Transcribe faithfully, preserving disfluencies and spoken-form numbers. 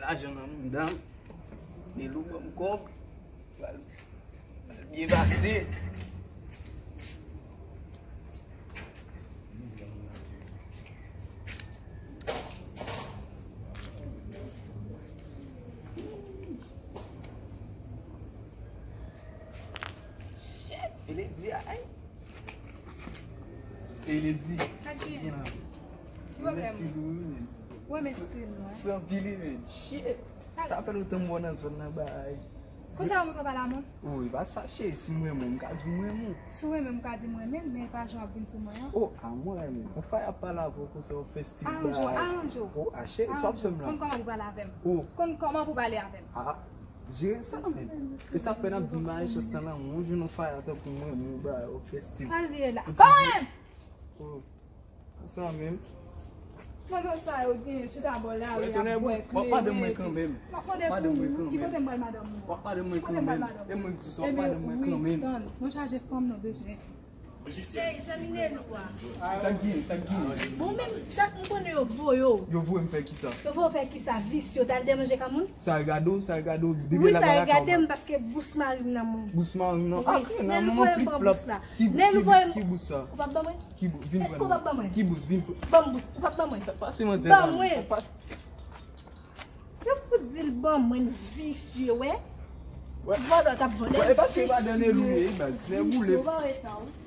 Lajan nan mouda m. Nelou ban m kòb. Pral, pral byen pase. Shit, e Lady a, ay. E Lady. Sa k gen? Gen la. Yo wè men. Ou wè men stil mwen. Pran pili men. Shit. Sa fè lontan m wè w nan zòn nan bay. Konsa ou mwen ka pale a mwen? Oh, e pa sa cheri, si m renmen w, m ka di w m renmen w. Si w renmen m, ou ka di m renmen m, men e pa jan w ap vin sou mwen an. Oh, a mwen renmen. On fay ap pale avè w konsa w ap fè stil bay. Aranje w, aranje w. Oh, a cheri, sa w ap fè m la? Konn kòman pou pale avè m. Oh. Konn kòman pou pale avè m. Ah, jere sa menm. E sa fè n ap di mayi chans nan lanmou, yon jou nou faya tankou mwen, mwen ba yo fè stil. Sa l ye la? Ban mwen! Oh. Sa menm. Mwen gen sa yo gen, chita bò lari a bwè kleren. W ap pale mwen kanmenm. M ap mande pou ou, ki kote m pral madanm ou? W ap pale mwen kanmenm. E mwen ki di sa, w ap pale mwen kanmenm. Ebyen wi, tann, mwen chaje fanm nan bezwen. Ey, zanmi Nelou a. Sa k gen, sa k gen? Bon, menm dat m konnen yo voye w. Yo voye m fè kisa? Yo voye w fè kisa? Visye, w t al demanje kay moun? Sa regade w, sa regade w, depi la pa lakay ou. Wi, sa regade m paske bous mari m nan men w. Bous mari m nan? Wi, Nelou voye m pran bous la. Ki bous sa? Ou p ap ban mwen? Ki bous? Vin pran. Èske w p ap ban mwen? Ki bous? Vin pran. Ban m bous. Ou p ap ban mwen? Sa k pase manzè la? Ban mwen. Sa k pase? Yo fout di l ban mwen, visye, wè. Vòlò t ap vòlè. E paske madan Nelou ye, baz. Lè boule. Visye, w pa wè sa, wi.